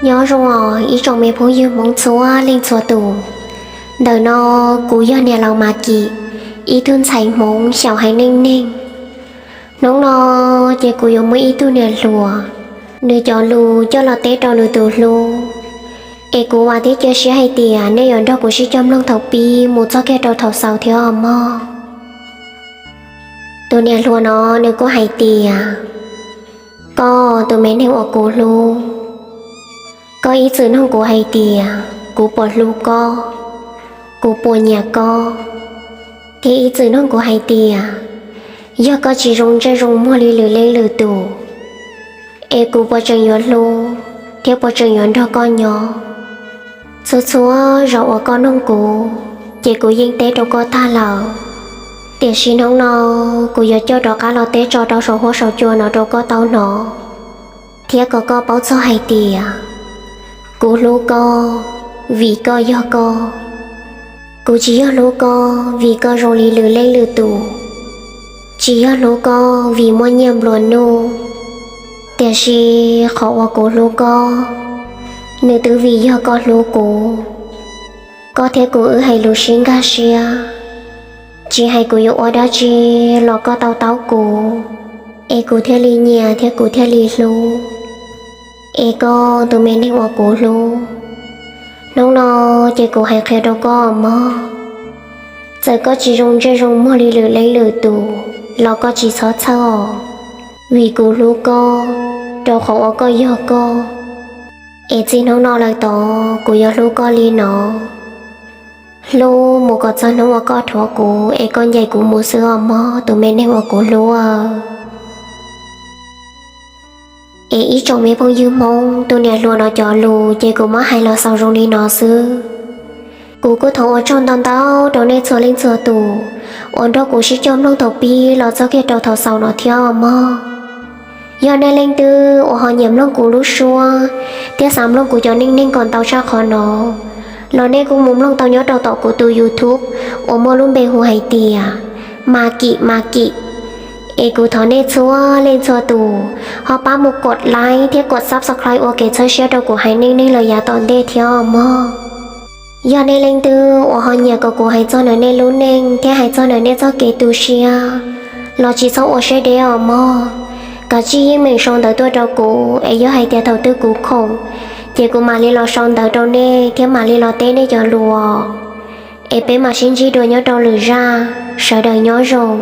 Nyob zoo os ib tsoom me phooj ywg Hmoob txhua leej txhua tus. Ntawm no kuv yog niam laus Mas Kim, ib tug ntxhais Hmoob xyaum haiv neeg neeg. Hnub no ces kuv yuav muaj ib tug niam hluas, nws cov lus coj los teb rau nws tus hlub. Es kuv vam thiab cia siab hais tias nej yuav nrog kuv sib cog mloog thaum pib mus txog kiag rau thaum xaus thiab os mog. Tus niam hluas no nws kuj hais tias, koj tus me neeg uas kuv hlub, koj ib txwm nug kuv hais tias kuv puas hlub koj, kuv puas nyiam koj, thiab ib txwm nug kuv hais tias yog koj tsis zoo ntsej zoo muag li lwm leej lwm tus, es kuv puas tseem yuav hlub thiab puas tseem yuav nrog koj nyob. Txhua txhua zaus uas koj nug kuv, ces kuv yeej teb rau koj tag lawm. Tiam sis hnub no kuv yuav coj rov qab los teb tso rau saum huab saum cua no rau koj tau hnov, thiab kom koj paub txog hais tias kuv hlub koj vim koj yog koj. Kuv tsis yog hlub koj vim koj zoo li lwm leej lwm tus, tsis yog hlub koj vim muaj nyiaj nplua nuj, tiam sis qhov uas kuv hlub koj, nws twb vim yog koj hlub kuv. Koj thiab kuv wb hais lus sib nkag siab, tsis hais kuv yuav ua dab tsi los koj tau taub kuv, es kuv thiaj li nyiam thiab kuv thiaj li hlub. Es koj tus me neeg uas kuv hlub, hnub no ces kuv hais qhia rau koj mog. Txawm koj tsis zoo ntsej zoo muag li lwm leej lwm tus los koj tsis txhob txhawj os, vim kuv hlub koj, rau qhov uas koj yog koj. Es txij hnub no lawm tod kuv yuav hlub koj li no, hlub mus kom txog hnub uas koj rhuav kuv es koj ncaim kuv mus xwb os mog tus me neeg uas kuv hlub. Es ib tsoom me phooj ywg Hmoob, tus niam hluas no cov lus ces kuv muab hais los xaus zoo li no xwb. Kuv kuj thov ua tsaug ntau ntau rau nej txhua leej txhua tus uas nrog kuv sib cog mloog thaum pib los txog kiag rau thaum xaus no thiab os mog. Yog nej leej twg uas ho nyiam mloog kuv lub suab thiab xav mloog kuv cov neej neeg kom ntau tshaj qhov no, los nej kuj mus mloog tau nyob rau tom kuv tus YouTube uas muaj lub npe hu hais tias Mas Kim Mas Kim. Es kuv thov nej txhua leej txhua tus ho pab mus kov like thiab kov subscribe ua kev txhawb siab rau kuv haiv neej neeg los yav tom ntej thiab os mog. Yog nej leej twg uas ho nyiam kom kuv hais txog ntawm nej lub neej thiab hais txog ntawm nej txoj kev tu siab los tsis txhob ua siab deb os mog. Kav tsij yeej meem sau ntawv tuaj rau kuv es yog hais tias thaum twg kuv khoom ces kuv mam li los sau ntawv rau nej thiab mam li los teb nej cov lus. Es peb mam sib ntsib dua nyob rau lwm zaj, sawv daws nyob zoo.